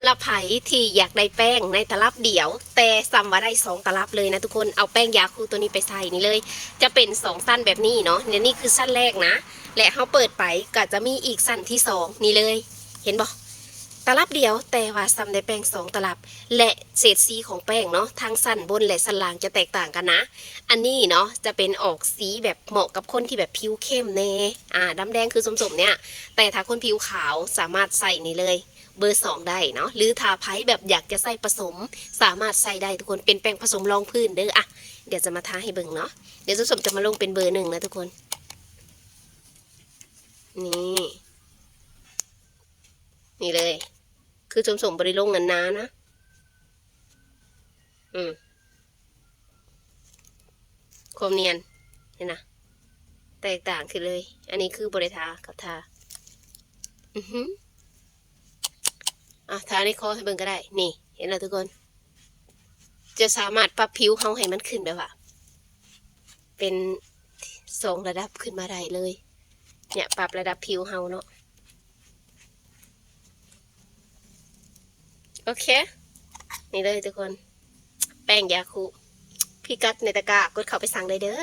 ລັບໃຜທີ່ຢາກໄດ້ແປ້ງໃນຕະລັບດຽວ ແຕ່ສ່ຳວ່າໄດ້ສອງຕະລັບເລີຍນະທຸກຄົນ ເອົາແປ້ງຢາຄູໂຕນີ້ໄປໃສ່ນີ້ເລີຍ ຈະເປັນສອງຊັ້ນແບບນີ້ເນາະ ແລະນີ້ຄືຊັ້ນແລກນະ ແລະເຮົາເປີດໄປກໍຈະມີອີກຊັ້ນທີສອງນີ້ເລີຍ ເຫັນບໍ່? ຕະລັບດຽວ ແຕ່ວ່າສ່ຳໄດ້ແປ້ງສອງຕະລັບ ແລະເສດສີຂອງແປ້ງເນາະ ທັງຊັ້ນບົນ ແລະຊັ້ນລ່າງຈະແຕກຕ່າງກັນນະ ອັນນີ້ເນາະ ຈະເປັນອອກສີແບບເໝາະກັບຄົນທີ່ແບບຜິວເຂັ້ມແດ່ ອ່າ ດຳແດງຄືສົ້ມໆ ເນີ້ຍ ແຕ່ຖ້າຄົນຜິວຂາວສາມາດໃສ່ນີ້ເລີຍ ເບີສອງໄດ້ເນາະ ຫຼືຖ້າໃຜແບບຢາກຈະໃຊ້ປະສົມ ສາມາດໃຊ້ໄດ້ທຸກຄົນ ເປັນແປ້ງປະສົມລອງພື້ນເດີ ອ່ະ ດຽວຈະມາທາໃຫ້ເບິ່ງເນາະ ດຽວສົ້ມໆ ຈະມາລົງເປັນເບີໜຶ່ງນະທຸກຄົນ ນີ້ ນີ້ເລີຍ ຄືສົ້ມໆ ບໍ່ໄດ້ລົງອັນໜານະ ອືມ ຄວາມນຽນ ເຫັນນະ ແຕກຕ່າງຂຶ້ນເລີຍ ອັນນີ້ຄືບໍ່ໄດ້ທາ ກັບທາ ອືຮຶ ອ່ະ ທາໃນຄໍໃຫ້ເບິ່ງກໍໄດ້ ນີ້ ເຫັນແລ້ວທຸກຄົນ ຈະສາມາດປັບຜິວເຮົາໃຫ້ມັນຂຶ້ນແບບວ່າ ເປັນສອງລະດັບຂຶ້ນມາໄດ້ເລີຍ ເນີ້ຍ ປັບລະດັບຜິວເຮົາເນາະ ໂອເຄ ນີ້ເລີຍທຸກຄົນ ແປ້ງຢາຄຸ ພິກັດໃນຕະກາ ກົດເຂົ້າໄປສັ່ງໄດ້ເດີ.